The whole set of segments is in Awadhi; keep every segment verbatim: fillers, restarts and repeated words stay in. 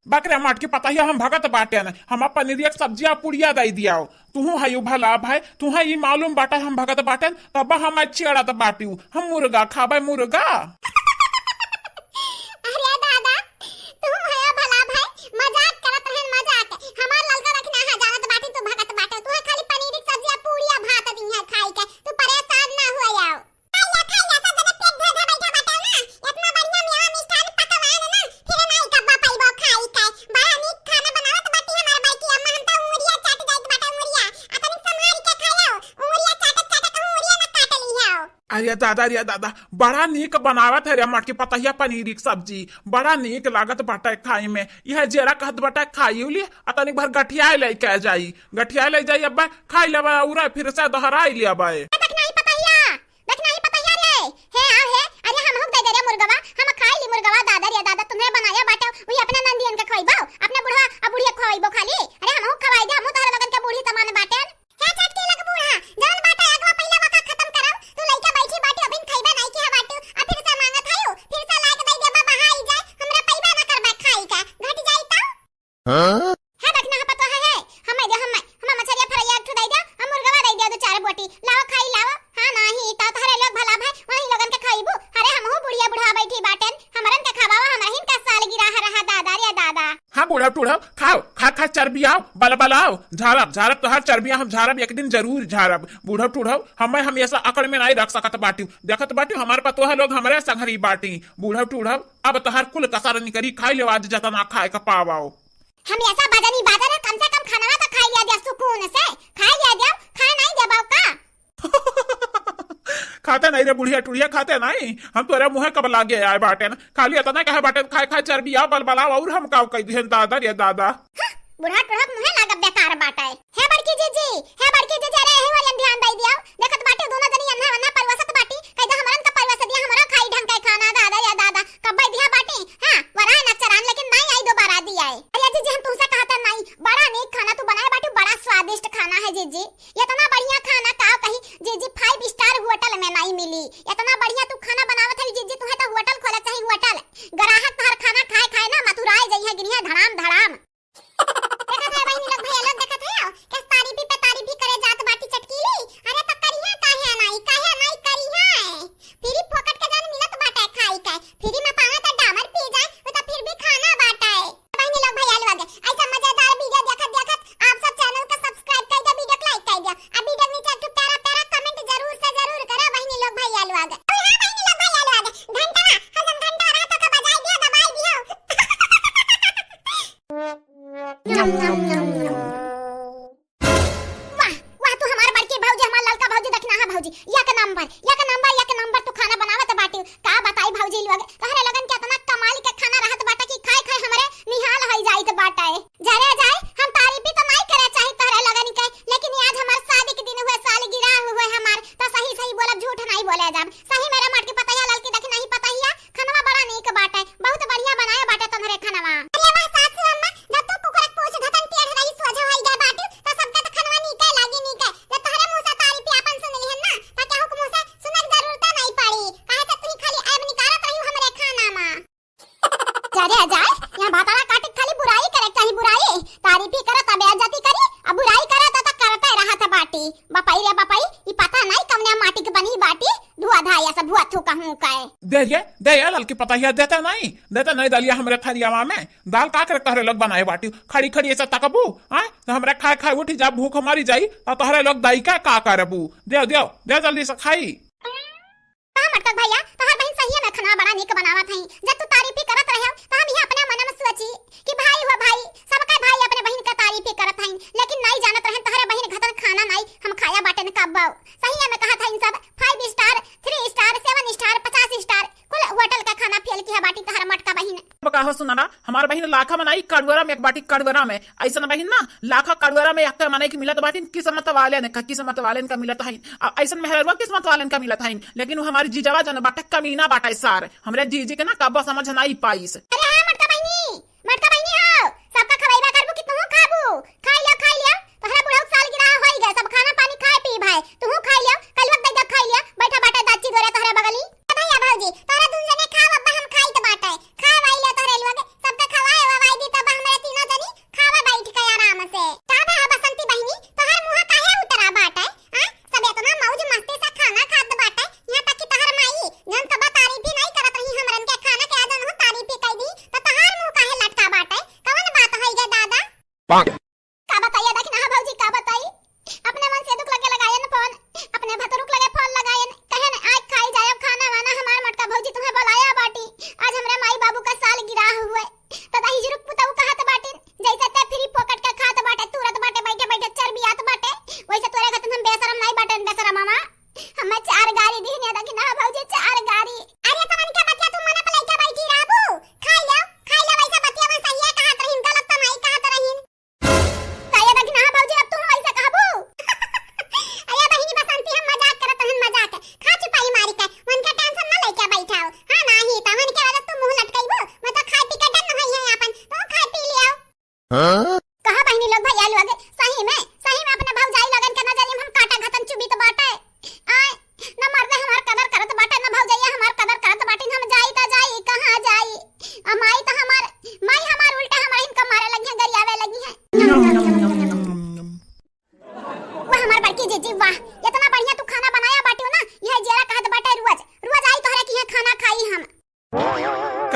बकरे मटकी पतहिया, हम भगत बाटेन, हम पनीरिया के सब्जिया पुड़िया दइ दियाओ। तुहू हयू भला भाई, तुहै ई मालूम बाटे हम भगत बाटेन, तब हम अच्छी अड़त बाटिउ, हम मुर्गा खाबे मुर्गा। अरे दादा, तुहू हया भला भाई, मजाक करत रहन मजाक। हमार ललका रखना है जानत बाटी तू भगत बाटे, तुहै खाली पनीरी के सब्जिया पुड़िया भात दिहे खाई के, तू परेशान ना हुआ जाओ। खाइला, खाइला, सब जने पेट भर भर बैठा बाटे ना। इतना बढ़िया मेवा मिष्ठान पकवान ना, फिर नाई कब्बा पाइबो खाई के। बड़ा नीक खाना बनावत बाटी हमार बड़की अम्मा, हम तो उंगरिया चाट जाइत बाटे उंगरिया। आ तनी संभाल के खाइयो, उंगरिया चाटत चाटत कहूँ उंगरिया ना काट लिहो। अरे दादा, अरे दादा, बड़ा नीक बनावत है रे मटकी पतहिया पनीरी के सब्जी, बड़ा नीक लागत बाटे खाई में। यह जेरा कहत बाटे खाई उली, आ तनी भर गठिया लेके आ जाई, गठिया ले जाई, अब खाई लेबे और फिर से दोहराई लेबे। देख नहीं पतहिया, देख नहीं पतहिया रे, हे आओ हे, अरे हमहू के दे दे रे मुर्गवा, हम खाई ली मुर्गवा, दादा रे दादा, तुम्हें बनाया बाटे, वही अपने नंदियन के खवाइबो, अपने बुढ़वा आ बुढ़िया खवाइबो खाली, अरे हमहू खवाई दे, हमहू तोहरे लगन के बूढ़ी समान बाटे। हे चटकी लग बूढ़ा, जौन बाटे अगवा पहिले वका खत्म करब, तू लइका बैठी बाटे, अभिन खइबे नहीं किहा बाटे, आ फिर से मांगत हयू, फिर से लाइक दे देबा, बहाई जाए, हमरा पइबे ना करबे खाई का, घट जाई तब। हाँ? हाँ, देखना है, पता है, है। हमें दे, हमें, हमें मछरिया फ्राई एक ठो दे दे, हम मुर्गवा दे दे दो चार बोटी। लाओ, खाई लाओ। हाँ, नाही, ता तोहरे लोग भला भाई, वही लोगन के खाइबू। अरे, हमहू बुढ़िया बुढ़वा बैठी बाटेन, हमरन के खवावा, हमरहिन का सालगिरह रहा, दादा रे दादा। हाँ, बूढ़ा टूढ़ा, खाओ, खा खा चर्बियाओ, बलबलाओ, झारब, झारब तोहार चर्बिया हम झारब, एक दिन जरूर झारब। बूढ़ा टूढ़ा, हमें हमेशा अकड़ में नहीं रख सकत बाटिउ। देखत बाटिउ, हमार पतोह लोग हमरे संघरी बाटी। बूढ़ा टूढ़ा, अब तोहार कुल कसर निकरी, खाई लेवा आज जतना खाए का पावाओ। हमेशा बजनी बाजन है, कम से कम खानवा तो खाई लिया दिया सुकून से, खाई लिया दिया, खाए नहीं देबा का? खाते नहीं रे बुढ़िया टुढ़िया, खाते नहीं। हम तोरे मुँहे कब लागे आए बाटेन, खाली इतना कहे बाटेन, खाए खाए चर्बियाओ बलबलाओ, और हम का कह दिहन दादा रे दादा। हाँ, बूढ़ा टूढ़ा के मुँहे लागब बेकार बाटे। हे बड़की जीजी, हे बड़की जीजी, अरे एही ओरियन ध्यान दई दियो। देखत बाटी दोनों जनी अन्ना वन्ना परवसत बाटी, कह दे हमरन का परवस दिया, हमरो खाई ढंग के खाना, दादा या दादा, कब्बे दिया बाटी। हाँ, वराए न चरान, लेकिन नहीं आई दोबारा दिया है। अरे जीजी, हम तुमसे कहते नहीं, बड़ा नीक खाना तू बनाए बाटी, बड़ा स्वादिष्ट खाना है जीजी। इतना बढ़िया खाना का कही जीजी, five star होटल में नहीं मिली। इतना बढ़िया तू खाना बनावत है जीजी, तुहे तो होटल खोले चाही, होटल। ग्राहक तोहर खाना खाए खाए ना मतुराए जइहे, गिनिहे धड़ाम धड़ाम। देखत है बहिनी लोग, भैया लोग, देखत है, कैसे तारीफी पे तारीफी करे जात बाटी चटकीली। अरे तो करिहे काहे नाई, काहे नाई करिहे? फ्री फोकट के जौन मिलत बाटे खाई के, फ्री में पावे तो डामर पी जाए, वो तो फिर भी खाना बाटे। बहिनी लोग, भैया लोग, ऐसा मजेदार वीडियो देखत देखत आप सब चैनल का सब्सक्राइब कर दे, वीडियो को लाइक कर दे, अब वीडियो के नीचे एक ठो प्यारा प्यारा कमेंट जरूर से जरूर करो बहिनी लोग, भैया लोग। और हाँ बहिनी लोग, भैया लोग, घंटा, हरदम घंटा रहा तो का बजाई दियो, दबाई दियो। वाह, वाह, तू हमार बड़की भौजी, हमार ललका भौजी, दखिनाहा भौजी, एक नंबर, एक नंबर, एक नंबर तू खाना बनावत बाटी। का बताई भौजी लोग, तोहरे लोगन के इतना कमाल के खाना रहत बाटे कि खाए खाए हमरे निहाल होई जाइत बाटे। जरे जाए, हम तारीफी तो नाई करे चाही तोहरे लोगन के, लेकिन आज हमार शादी के दिन हुए, सालगिरह हुए हमार, तो सही सही बोलब, झूठ नाई बोले जाब। सही मेरे मटकी पतहिया, ललकी दखिनाही पतहिया, खनवा बड़ा नीक बाटे, बहुत बढ़िया बनाए बाटे तुम्हरे खनवा। अरे वाह सासू अम्मा, जब तू कुकुर के पूछ धतन टेढ़ रही सोझ होई गए बाटू, तो सबका तो खनवा नीके लागी नीके। जब तोहरे मुंह से तारीफ आपन सुन लिहन ना, तो केहू के मुंह से सुने के जरूरत नहीं पड़ी। काहे से तू खाली ऐब निकारत रही हमरे खाना में। जा रे जाए, यहाँ भाताला काटे खाली बुराई करे चाही, बुराई। तारीफी करत तबे बेइज्जती करी, अब बुराई करत तो करते रहत बाटी। बपई रे बपई, ई पता नहीं कवने माटी के बनी बाटी, धुआ धाया से भुआ थू कहूँ कहे। दे ये, दे ये ललकी पतहिया, देते नहीं, देते नहीं दलिया हमरे थरियावा में। दाल का करे तोहरे लोग बनाए बाटी, खड़ी खड़ी ऐसा तकबू, हाँ? तो हमरा खाए खाए उठी जा, भूख मरी जाई, तो तोहरे लोग दाई का, का करबू? देव, देव, दे जल्दी से खाई। कहाँ मटका भैया, तोहर बहिन सहिए में खनवा बड़ा नीक बनावत हई। जब तू तारीफी करत रहे, तो हम यह अपने मन में सोची कि भाई हो भाई, सबका भाई अपने बहिन का तारीफी करत हई, लेकिन नहीं जानत रहे तोहरे बहिन घतन खाना नहीं हम खाया बाटे न कब्बो। सहिए में कहत हई सब five star, three star, seven star, पचास star, कुल होटल का खाना फेल किहा बाटी तोहर मटका बहिन। अब का हो सुनना, हमार बहिन लाखा में नहीं, कड़ुअरा में एक बाटी, कड़ुअरा में। ऐसन बहिन ना, लाखा कड़ुअरा में एक मनई के मिलत बाटिन, किस्मत वालेन का, किस्मत वालेन का मिलत हईन। आ ऐसन मेहररुआ किस्मत वालेन का मिलत हईन, लेकिन वो हमार जीजवा जन बाटे कमीना बाटे सार, हमरे जीजी के ना कब्बो समझ नाई पाइस। अरे हाँ मटका बहिनी, मटका बहिनी हो, सबका खवाइबा करबू कि तुहू खाबू? खाई लियो, खाई लियो, तोहरा बुढ़ऊ के सालगिरह होई गए, सब खाना पानी खाए पी भाई, तुहू खाई लियो, कलुआ के दे दे खाई लियो, बैठा बाटे दाची धोरे तोहरे बगली। ए भैया भौजी, तोहरा दुन जने खाओ, अब हम खाई तो बाटे, खाए वाई लियो तोहरे लोग, सबका खवाए ववाई दी तब हम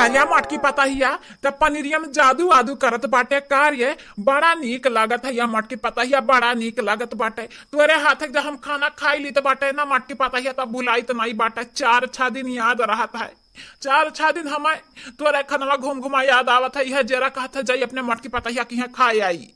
अरे मोटकी पतहिया, त पनीरिया में जादू वादू करत बाटे का रे? बड़ा नीक लागत है या मोटकी पतहिया, बड़ा नीक लागत बाटे। तोरे हाथ के जब हम खाना खाई ली त बाटे ना मोटकी पतहिया, तब भुलाई त नहीं बाटे, चार छह दिन याद रहत है। चार छह दिन हमें तोरे खनवा घूम घुमा याद आवत है, यह जेरा कहत है जाई अपने मोटकी पतहिया की यहाँ खाए आई।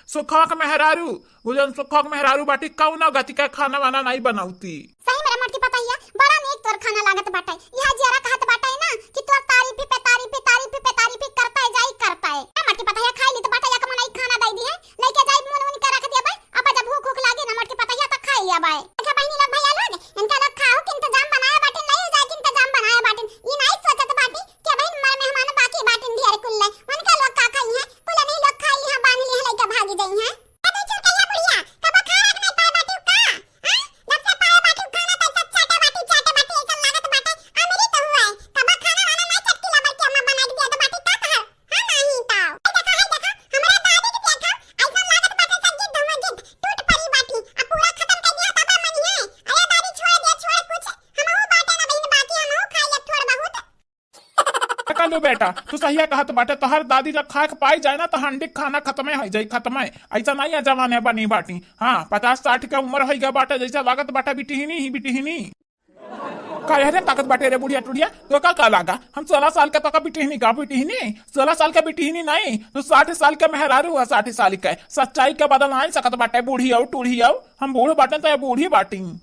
सुखवा के मेहरारू, वो जौन सुखवा के मेहरारू बाटी, कौनो गति का खाना वाना नहीं बनौती। सही में रे मोटकी पतहिया, बड़ा नीक तोर खाना लागत बाटे। यह जियरा कहत बाटे ना कि तोर तारीफी पे तारीफी, तारीफी पे तारीफी करता है, जाई करता है। ए मोटकी पतहिया खाई ली त बाटे, एक मनई खाना दे दी है, लेके जाई मुन उन के रख देबे। अब जब भूख उख लागी ना मोटकी पतहिया त खाई लेबे। अच्छा बहिनी लोग भैया लोग, इनका लोग खाओ के इंतजाम बनाए बाटिन, ले जाए के इंतजाम बनाए बाटिन। ई नहीं सोचत बाटी कि अबहिन हमार मेहमान बाकी बाटिन ढेर कुल्ले। उनका लोग का खाई है? कुल नहीं लोग खाई है, बांध ली है, लेके भागी जाई है। ए तू चुप कहिया बुढ़िया, कबो खाए के नहीं पाए बाटी का? हाँ? जब से पाए बाटी खाना तब से चाटे बाटी, चाटे बाटी, ऐसा लागत बाटे अमृत हुए। कबो खाना वाना नहीं चटकी लबर के अम्मा बना के दिया तो बाटी का कहा? हाँ, नहीं तो। ए देखा, है देखा, हमरा दादी के देखा, ऐसा लागत बाटे सब गिद्ध हुआ गिद्ध, टूट पड़ी बाटी, अब पूरा खत्म कर दिया तब मनिए। अरे दादी छोड़ दे, छोड़ कुछ, हमहू बाटे ना बहिन बाकी, हमहू खाई ले थोड़ बहुत। का लो बेटा, तू सहिया कहत बाटे, तोहर दादी जब खाए के पाई जाए ना, तो हंडी खाना खत्मे हो जाई, खत्मे। ऐसा नहीं है जवान है बनी बाटी। हाँ, पचास साठ के उम्र हो गया बाटे, जैसे लागत बाटे बिटिहनी ही बिटिहनी। का यह रे ताकत बाटे रे बुढ़िया टुढ़िया, तो का, का लागा? हम सोलह साल के तो का बिटिहनी का बिटिहनी, सोलह साल के बिटिहनी नहीं, तो साठ साल के मेहरारू हुआ, साठ साल के। सच्चाई के बदल नहीं सकत बाटे, बूढ़ी आऊ टूढ़ी आऊ, हम बूढ़ बाटे तो ये बूढ़ी बाटी। बहिनी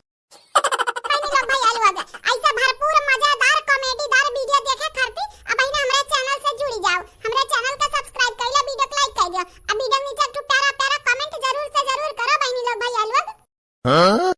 लोग, भैया लोग, ऐसा भरपूर मजेदार कॉमेडीदार वीडियो देखे खातिर अब बहिना हमरे चैनल से जुड़ी जाओ। हमरे चैनल का सब्सक्राइब कर लो, वीडियो को लाइक कर दियो। अब वीडियो के नीचे एक ठो प्यारा प्यारा कमेंट जरूर से जरूर करो बहिनी लोग, भैया लोग।